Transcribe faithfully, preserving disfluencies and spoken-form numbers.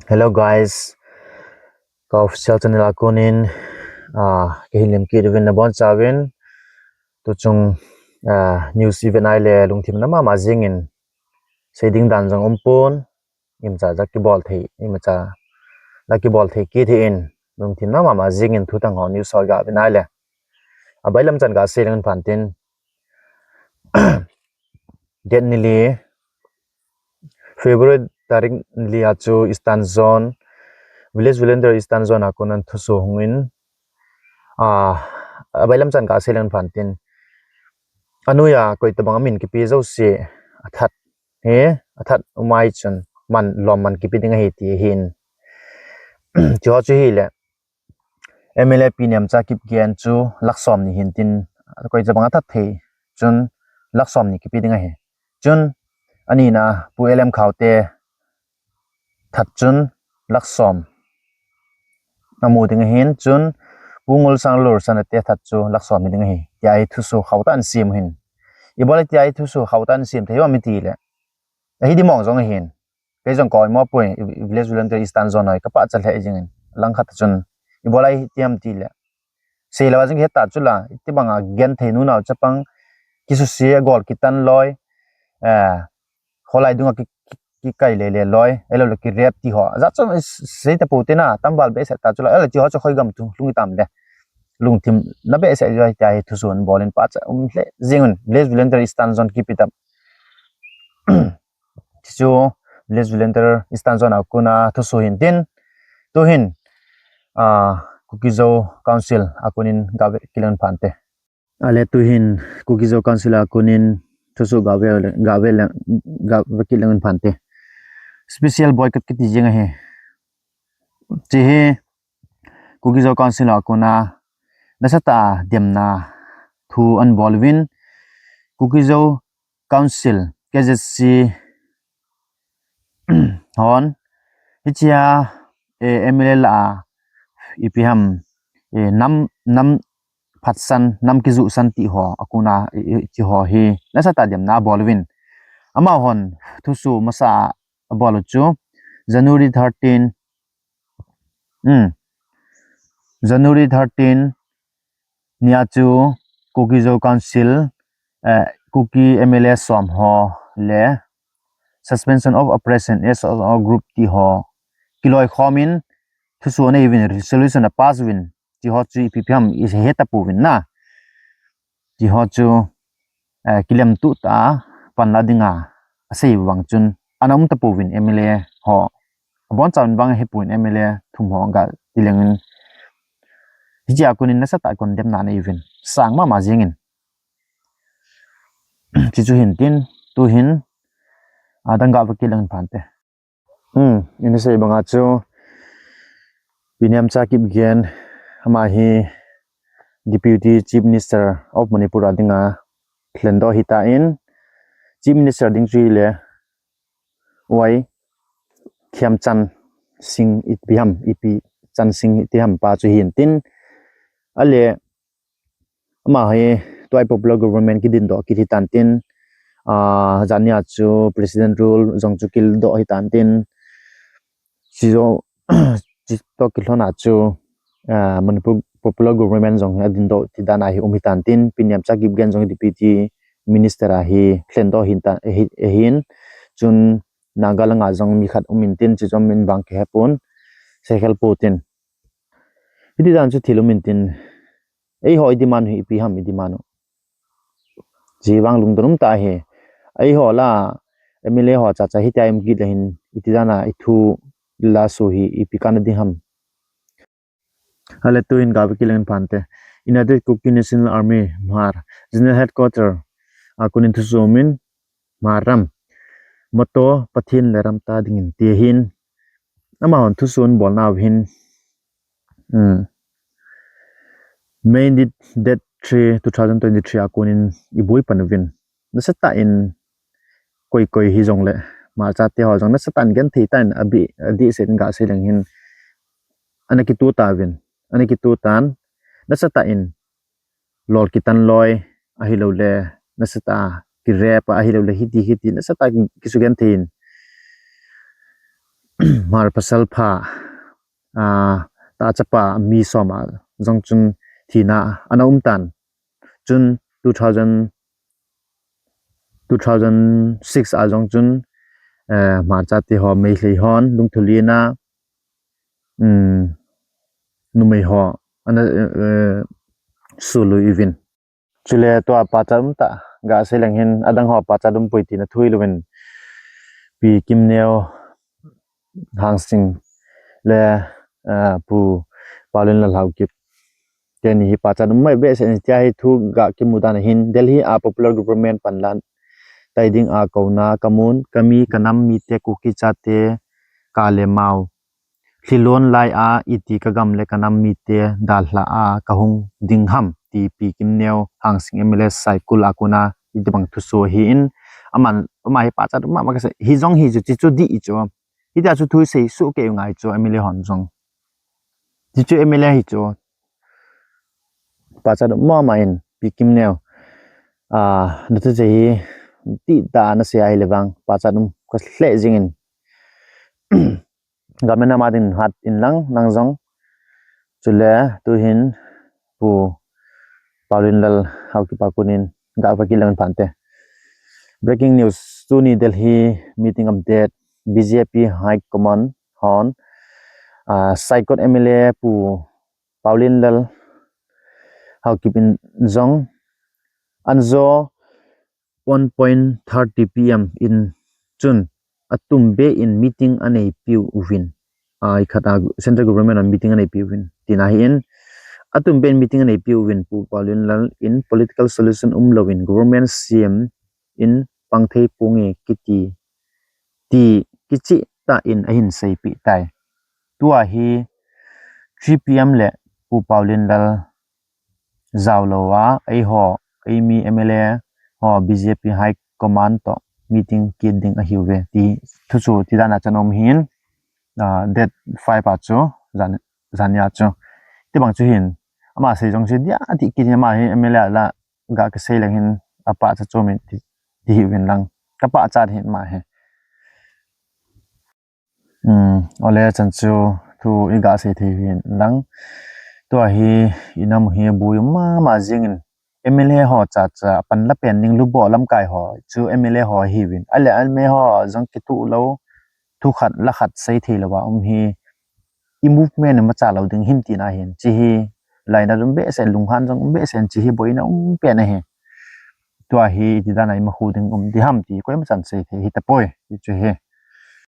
Hello guys, ka official channel a konin, ah, kahin lemkit uvin nabonchauvin. Tuchung, ah, news event ahile lungthim na mama jingin, seiding dan jong umpon, imacha ja kibol thei, imacha la kibol thei kit hih in, lungthim na mama jingin thutang ho news ho ga uvin ahile. Abailam chan ga sei leng phan tin. Date nili, February tarik nili a chu Eastern Zone, Village Volunteer Eastern Zone a konin thusoh hung in, ah, abailam chan ga sei leng phan tin. Anoiya koi tabang amin kipe jouse, athat hi, athat umai chun, man lom man kipe ding ahi ti ahin. Chuho chu hile, M L A Pi Nemcha Kipgen chu lakh som ni hin tin, koi tabang athat thei chun lakh som ni kipe ding ahi. Chun, anina Pu L M Khaute that chun lakh som amu ding ahin, chun Pu Ngulsang Lursan te that chu lakh som hi ding ahi. Tia hi thusoh khauta an sim hin. Ibola tia hi thusoh khauta an sim thei ham itile, ahi dimong jong ahin. Kei jong koi mo pui, i, i Village Volunteer Eastern Zone hoi, ka pachat lheh jingin, langkhat chun. Ibola iti ham tile, seilou a jing heta chula, iti banga genthei nunao chapang, kisuse, gol kitan loi, eh, kholai dunga ki, ki, kikai lele loi, ahilouleh ki rape ti ho. Ajat chom sei tapou tina, tambal behseh ta chula, ahilouleh ti ho chu khoi gam thu, lung itam le. Lungthim na behseh jo tia hi thusoh bolin pachat um lheh jingun, Village Volunteer Eastern Zone kipi tam. Chu Village Volunteer Eastern Zone a kona thusoh hin tin, tuhin, ah, Kuki-Zo Council a konin ga ve kit leng phan te. Ale tuhin Kuki-Zo Council a konin thusoh ga ve, ga ve leng, ga ve kit leng phan te. Special boycott kiti jing ahi. Chi hi Kuki-Zo Council a kona nasatah a demna thu an bol uvin, Kuki-Zo Council, K Z C hon, hichia, eh, M L A lah a, ipi ham, eh, nam, nam phatsan, nam kijuhsan ti ho, a kona, eh, eh, ti ho hi nasatah a demna abol uvin. Amahon thusoh masa a abol u chu, January thirteen, hmm, January thirteen, nia chu Kuki-Zo Council, eh, Kuki M L A som ho le Suspension of Operation S O O group ti ho kiloikhom in thusoh anei uvin, resolution apass uvin, ti ho chu ipi ipi ham ihet tapouvin na. Ti ho chu, eh, kilemtuh tah a panla dinga asei vang chun ana um tapouvin M L A ho. Abonchauvin bang hipon M L A thum ho ga ti lengin. Hichia konin nasatah a condemn na nei uvin. Sang mama jingin. Chi chu hin tin, tuhin, adang ga ve kit leng phan te. Hmm, ina sei banga chu, Pi Nemcha Kipgen, ama hi Deputy Chief Minister of Manipur a dinga lhendoh hitan, Chief Minister ding chu hile, Y Khemchand Singh ipi ham, Y P Chand Singh iti ham pa chu hin tin, ale, ama hi tua hi popular government kidindoh kit hitan tin, ah, jania chu President rule jong chu kildoh hitan tin, chi jong, chi toh kilhona chu, ah, Manipur popular government jong adindoh ti dan ahi um hitan tin, Pi Nemcha Kipgen jong Deputy Minister ahi lhendoh hitan, hi, hin, chun Naga langa jong mi khat um intin, chi jong min bang kihepon, seikhel pouvin tin. Hiti dan chu thil um intin, eiho i demand hi ipi ham i demand u. Chi vang lungdon um tah ahi. Eiho la M L A ho chacha hitia i um kit le hin iti dan a i thu la su hi ipi kana ding ham. Ale tuhin ga ve kit leng phan te. United Kuki National Army, Hmar, General Headquarter a konin thusoh um in, Hmar ram, motto Pathen le ram ta dingin ti ahin. Amahon thusoh abolnau hin, hmm, May ni date three, two thousand twenty-three a konin i boi pan uvin, nasatah in koi koi hijongle, Hmar chate ho jong nasatah in genthei tah in abi, adih seh in ga sei leng hin, ana kituh tauvin, ana kituh tan, nasatah in lol kitan loi, ahilouleh, nasatah ki rape, ahilouleh, hiti, hiti, nasatah ki, kisugenthei in. Hmar pasal pha, ah, ta chapa mi som a jong chun thina ana um tan. Chun two thousand, two thousand six a jong chun, eh, Hmar chate ho Meitei hon lungthulina, um, numei ho ana, eh, sului uvin. Chule tua pachat um ta, ga sei leng hin, adang ho pachat um poi tina thu hilou vin, Pi Kimneo Hangsing le, eh, Pu Paolienlal Haokip teni hi pachat um mai behseh in tia hi thu ga kimu dan ahin, Delhi a popular government panla tai ding a kouna kamun, kami kanam mite Kuki chate ka le mau lhilon lai a iti kagam le kanam mite dalha a kahung ding ham ti Pi Kimneo Hangsing M L A Saikul a kona iti bang thuso ahin, aman, ama hi pachat um mama kasei, hijong hi chu, chi chu dih chu. Hitia chu thu sei soh kei u ngai chu M L A hon jong. Chi chu M L A hi chu pachat um mama in Pi Kimneo, ah, nathu che hi ti ta na sei ahile vang pachat um ka lheh jing in. Gamen ama din hat in lang nang jong. Chule tuhin Pu Paolienlal Haokip a konin ga va kilang phante. Breaking news, tuni Delhi meeting update, B J P High Command hon, ah, Saikot M L A Pu Paolienlal Haokip in jong anjo one point thirty P M in chun atum be in meeting anei piu uvin. Ai khat a central government a meeting anei piu uvin. Tina hi in atum be in meeting anei piu uvin Pu Paolienlal in political solution um lou in government C M in pang thei ponge kiti ti kichih tah in ahin seipeh tai. Tua hi three P M le Pu Paolienlal jao lou a, eiho, eimi M L A ho B J P High Command toh meeting kit ding ahiuve ti thu chu ti dan a chan um hin, ah, date five a chu jan, jan nia chu. Ti bang chu hin, ama sei jong sei dia ti kit hin ama hi M L A la ga ka sei leng hin apachat chu min ti, ti hi uvin lang. Ka pachat hin ama hi. Um, ole chan chu thu i ga sei thei hin lang. Tua hi i nam hi bui mama jing in M L A ho cha cha pan la pen ding lubo lamkai ho chu M L A ho hi uvin. Ale M L A ho jong kitu lou thu khat la khat sei thei lou a um hi i movement ma cha lou ding him tina hin chi hi laina dum behseh lunghan jong um behseh chi hi boina um pen ahi. Tua hi ti dan a i ma khu ding um di ham ti koima chan sei thei hi tapoi ti chu hi.